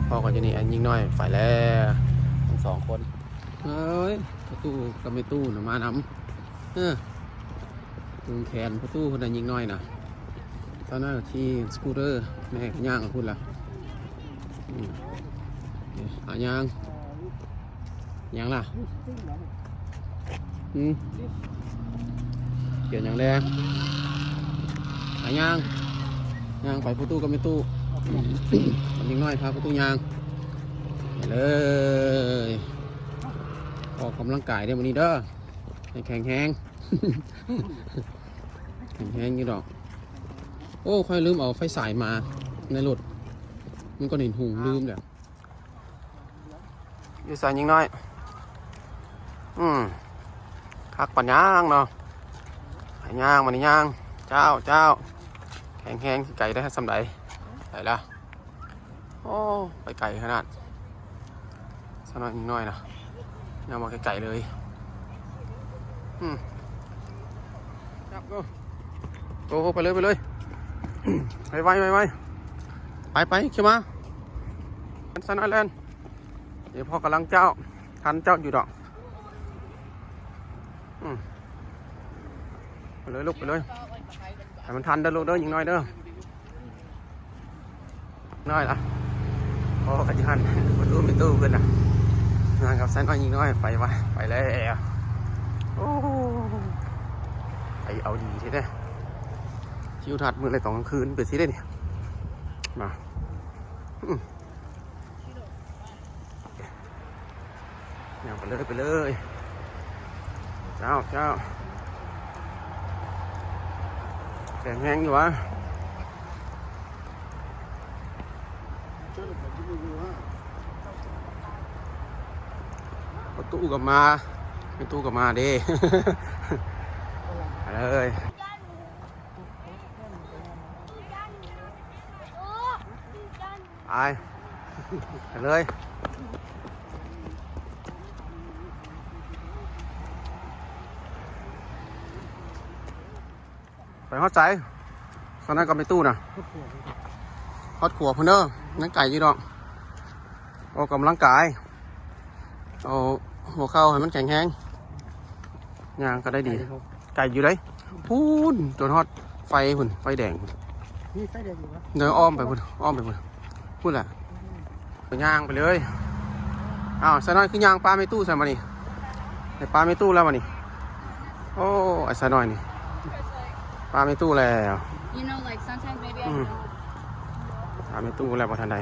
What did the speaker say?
ພໍ່ກໍຢູ່ນີ້ ອັນຍິງນ້ອຍໄປແລ້ວທັງສອງຄົນ. ເອີຍ ພໍ່ຕູ້ກັບແມ່ຕູ້ນະມານຳ. ເອີ ຈຸງແຂນພໍ່ຕູ້ພຸ້ນນະຍິງນ້ອຍນະ. ຕອນນັ້ນຂີ່ສະກູດເຕີ ແມ່ກໍຍ່າງໄປພຸ້ນລະ. ອືມ ເອົາຍ່າງ ຫຍັງລະ? ຫືມ ຂຽນຫຍັງແດ່? ອາ ຍ່າງ ຍ່າງໄປພໍ່ຕູ້ກັບແມ່ຕູ້. ເດັກນ້ອຍພາພໍ່ຕູ້ຍ່າງໄປເລີຍ. ອອກກຳລັງກາຍເດີ້ມື້ນີ້ເດີ້ ໃຫ້ແຂງແຮງ ແຂງແຮງຢູ່ດອກ. ໂອ້ ຂ້ອຍລືມເອົາໄຟສາຍມາໃນລົດ ມັນກໍເຫັນຫຸງ ລືມແລ້ວ. ຢູ່ໃສຍິງນ້ອຍ? ອືມ ຄັກປານຫຍັງເນາະ. ໄປຍ່າງ ມານີ້ຍ່າງ ເຈົ້າ ເຈົ້າ ແຂງແຮງ ຊິໄກໄດ້ສ່ຳໃດ? ໄປລະ. ໂອ້ ໄປໄກຂະໜາດ. ສາວນ້ອຍຍິງນ້ອຍນະ ຍ່າງມາໄກໆເລີຍ. ອືມ ໂອ້ ໄປເລີຍ ໄປເລີຍ ໄວໆ ໄວໆ ໄປໆ ເຂົ້າມາ. ສາວນ້ອຍແລ່ນ ດຽວພໍ່ກຳລັງເຈົ້າ ທັນເຈົ້າຢູ່ດອກ. ອືມ ໄປເລີຍລູກ ໄປເລີຍ ໃຫ້ມັນທັນເດີ້ລູກເດີ້ ຍິງນ້ອຍເດີ້. ນ້ອຍລະ ພໍ່ກໍຢູ່ຫັ້ນ ບໍ່ຮູ້ແມ່ຕູ້ເພິ່ນນະ ນອນກັບສາວນ້ອຍຍິງນ້ອຍ ໄປວ່າ ໄປແລ້ວ. ໂອ້ ໄປເອົາດີແທ້ໆ ທິວທັດມື້ແລງຕອນກາງຄືນເປັນຊີ້ເດ້ນີ້ ມາ. ອືມ ຍ່າງໄປເລີຍ ໄປເລີຍ ເຈົ້າ ເຈົ້າ ແຂງແຮງຢູ່ຫວາ? ປະຕູກໍມາ ປະຕູກໍມາເດ້ ໄປເລີຍ. ໄປ ໄປເລີຍ ໄປຮອດໃສ? ສາວນ້ອຍກັບແມ່ຕູ້ນະ ຮອດຂົວພຸ້ນເດີ້ ຍັງໄກຢູ່ດອກ. ອອກກຳລັງກາຍ ເອົາຫົວເຂົ່າໃຫ້ມັນແຂງແຮງ ຍ່າງກໍໄດ້ດີ. ໄກຢູ່ເດ້ ພຸ້ນ ຈົນຮອດໄຟພຸ້ນ ໄຟແດງພຸ້ນ. ມີໄຟແດງຢູ່ຫວາ? ເດີ ອ້ອມໄປພຸ້ນ ອ້ອມໄປພຸ້ນ ພຸ້ນແຫຼະ ຍ່າງໄປເລີຍ. ອ້າວ ສາວນ້ອຍຄືຍ່າງປາແມ່ຕູ້ໃສ່ມານີ້ ໄດ້ປາແມ່ຕູ້ແລ້ວມານີ້. ໂອ້ ໄອ້ສາວນ້ອຍນີ້ ປາແມ່ຕູ້ແລ້ວ. You know, like, sometimes maybe I ອືມ don't ປາແມ່ຕູ້ແລ້ວ ບໍ່ທັນໄດ້.